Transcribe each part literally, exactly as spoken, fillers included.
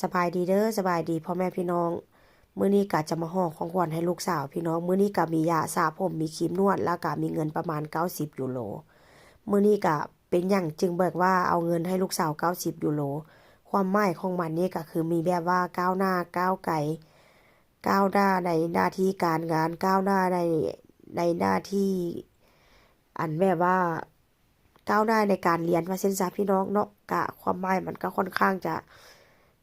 สบายดีเด้อ สบายดีพ่อแม่พี่น้อง มื้อนี้กะจะมาห่อของขวัญให้ลูกสาวพี่น้อง มื้อนี้กะมียาสระผม มีครีมนวด แล้วกะมีเงินประมาณเก้าสิบยูโร มื้อนี้กะเป็นหยังจึงแบบว่าเอาเงินให้ลูกสาวเก้าสิบยูโร ความหมายของมันนี่กะคือมีแบบว่าก้าวหน้าก้าวไกล ก้าวหน้าในหน้าที่การงาน ก้าวหน้าใน ในหน้าที่ อันแบบว่า ก้าวหน้าในการเรียนว่าซั่นซะพี่น้องเนาะ กะความหมายมันก็ค่อนข้างจะ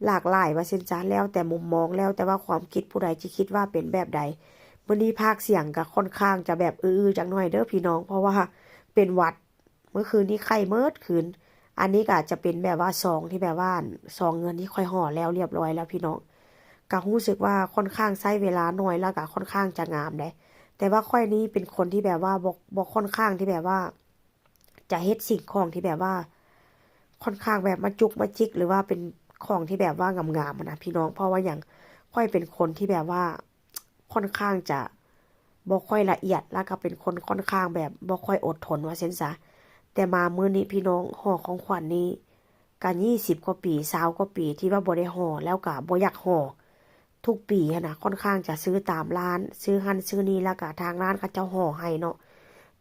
หลากหลายว่าซั่นซะ แล้วแต่มุมมอง แล้วแต่ว่าความคิดผู้ใดจะคิดว่าเป็นแบบใด มื้อนี้พากย์เสียงก็ค่อนข้างจะแบบอื้อๆจักหน่อยเด้อพี่น้อง เพราะว่าเป็นหวัด เมื่อคืนนี้ไข้เมิดคืน อันนี้ก็อาจจะเป็นแบบว่าซองที่แบบว่า ซองเงินที่ข้อยห่อแล้วเรียบร้อยแล้วพี่น้อง ก็รู้สึกว่าค่อนข้างใช้เวลาน้อย แล้วก็ค่อนข้างจะงามเด้ แต่ว่าข้อยนี้เป็นคนที่แบบว่าบ่ บ่ค่อนข้างที่แบบว่า จะเฮ็ดสิ่งของที่แบบว่า ค่อนข้างแบบมาจุกมาจิก หรือว่าเป็นของที่แบบว่างามๆหั้นนะพี่น้อง เพราะว่าหยัง ข้อยเป็นคนที่แบบว่า ค่อนข้างจะบ่ค่อยละเอียด แล้วก็เป็นคนค่อนข้างแบบบ่ค่อยอดทนว่าซั่นซะ แต่มามื้อนี้พี่น้อง ห่อของขวัญนี้ ก็ยี่สิบกว่าปี ซาวกว่าปีที่ว่าบ่ได้ห่อ แล้วก็บ่อยากห่อ ทุกปีหั้นนะ ค่อนข้างจะซื้อตามร้าน ซื้อหั่นซื้อนี่ แล้วก็ทางร้านเขาเจ้าห่อให้เนาะ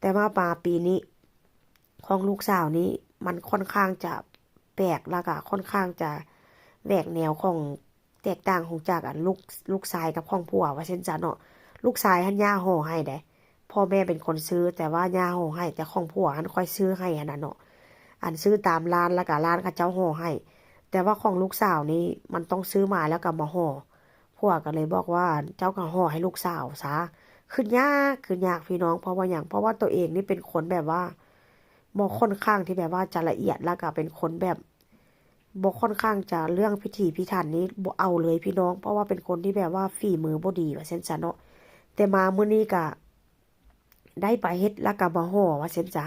แต่ว่ามาปีนี้ ของลูกสาวนี่มันค่อนข้างจะแปลก แล้วก็ค่อนข้างจะแหวกแนวของ แตกต่างของจากอันลูก ลูกชายกับของผัวว่าซั่นซะเนาะ ลูกชายหั้นย่าห่อให้เด้ พ่อแม่เป็นคนซื้อ แต่ว่าย่าห่อให้ แต่ของผัวหั้นข้อยซื้อให้หั้นน่ะเนาะ อันซื้อตามร้าน แล้วก็ร้านเขาเจ้าห่อให้ แต่ว่าของลูกสาวนี่มันต้องซื้อมาแล้วก็มาห่อ ผัวก็เลยบอกว่า เจ้าก็ห่อให้ลูกสาวซะ คือยาก คือยากพี่น้อง เพราะว่าหยัง เพราะว่าตัวเองนี่เป็นคนแบบว่า บ่ค่อนข้างที่แบบว่าจะละเอียด แล้วก็เป็นคนแบบ บ่ค่อนข้างจะเรื่องพิถีพิถันนี่บ่เอาเลยพี่น้อง เพราะว่าเป็นคนที่แบบว่าฝีมือบ่ดีว่าซั่นซะเนาะ แต่มามื้อนี้ก็ได้ไปเฮ็ดแล้วก็มาห่อว่าซั่นซะ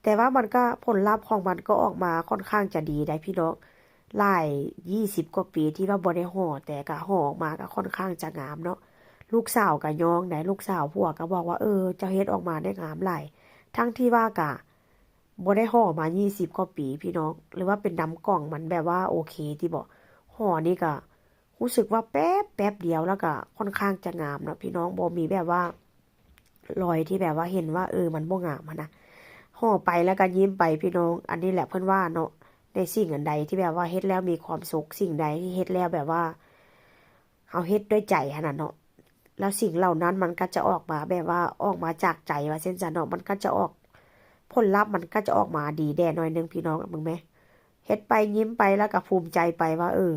แต่ว่ามันก็ ผลลัพธ์ของมันก็ออกมาค่อนข้างจะดีได้พี่น้อง หลาย ยี่สิบกว่าปีที่ว่าบ่ได้ห่อ แต่ก็ห่อออกมาก็ค่อนข้างจะงามเนาะ ลูกสาวก็ย้องได้ ลูกสาวผัวก็บอกว่า เออ เจ้าเฮ็ดออกมาได้งามหลาย ทั้งที่ว่าก็ บ่ได้ห่อมายี่สิบกว่าปีพี่น้อง หรือว่าเป็นนำกล่องมันแบบว่าโอเคติบ่ ห่อนี่ก็รู้สึกว่าแป๊บ แป๊บเดียวแล้วก็ค่อนข้างจะงามเนาะพี่น้อง บ่มีแบบว่ารอยที่แบบว่าเห็นว่า เออ มันบ่งามหั้นนะ ห่อไปแล้วก็ยิ้มไปพี่น้อง อันนี้แหละเพิ่นว่าเนาะ ในสิ่งอันใดที่แบบว่าเฮ็ดแล้วมีความสุข สิ่งใดที่เฮ็ดแล้วแบบว่า เฮาเฮ็ดด้วยใจหั้นน่ะเนาะ แล้วสิ่งเหล่านั้นมันก็จะออกมาแบบว่าออกมาจากใจว่าซั่นซะเนาะ มันก็จะออก ผลลัพธ์มันก็จะออกมาดีแด่หน่อยหนึ่งพี่น้อง เบิ่งแหม เฮ็ดไปยิ้มไปแล้วก็ภูมิใจไปว่า เออ